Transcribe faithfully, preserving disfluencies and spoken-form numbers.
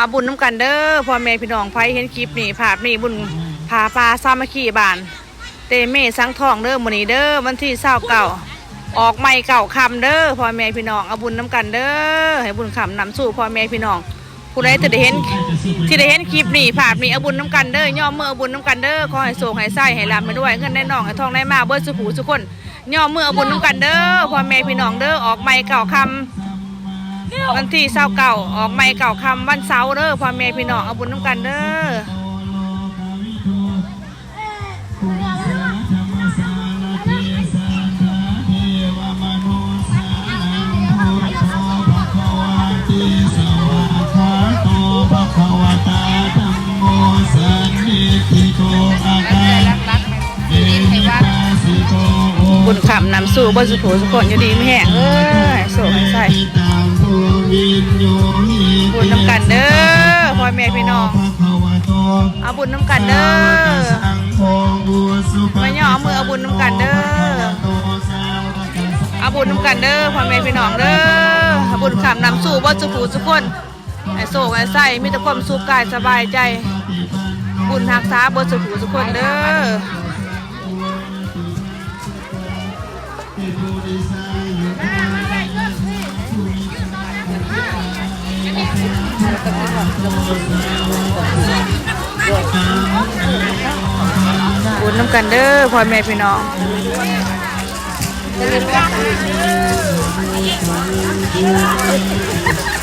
เอาบุญนำกันเด้อ พ่อแม่พี่น้อง ไผเห็นคลิปนี้ ภาพนี้ บุญผ้าป่าสามัคคีบ้าน เตเมสังทองเด้อ มื้อนี้เด้อ วันที่ซาวเก้า ออกใหม่เก้าค่ำเด้อ พ่อแม่พี่น้อง เอาบุญนำกันเด้อ ให้บุญค้ำนำสู่พ่อแม่พี่น้อง ผู้ใดที่ได้เห็น ที่ได้เห็นคลิปนี้ ภาพนี้ เอาบุญนำกันเด้อ ย่อมือเอาบุญนำกันเด้อ ขอให้โชคให้ไส้ให้ร่ำให้รวย เงินไหลน่องไหลทองไหลมาเบิดสู่ผู้สู่คน ย่อมือเอาบุญนำกันเด้อ พ่อแม่พี่น้องเด้อ ออกใหม่เก้าค่ำ วันที่ซาวเก้า ออกใหม่เก้าค่ำ วันเสาร์เด้อ พ่อแม่พี่น้อง เอาบุญนำกันเด้อ บุญค้ำนำสู่เบิดสู่ผู้สู่คน อยู่ดีมีแฮงเอ้ย โชคให้ไส้ บุญนำกันเด้อ พ่อแม่พี่น้อง เอาบุญนำกันเด้อ มาย่อเอามือเอาบุญนำกันเด้อ เอาบุญนำกันเด้อ พ่อแม่พี่น้องเด้อ เอาบุญค้ำนำสู่เบิดสู่ผู้สู่คน ให้โชคให้ไส้ มีแต่ความสุขกายสบายใจ บุญรักษาเบิดสู่ผู้สู่คนเด้อ บุญนำกันเด้อ พ่อแม่พี่น้อง Thank you.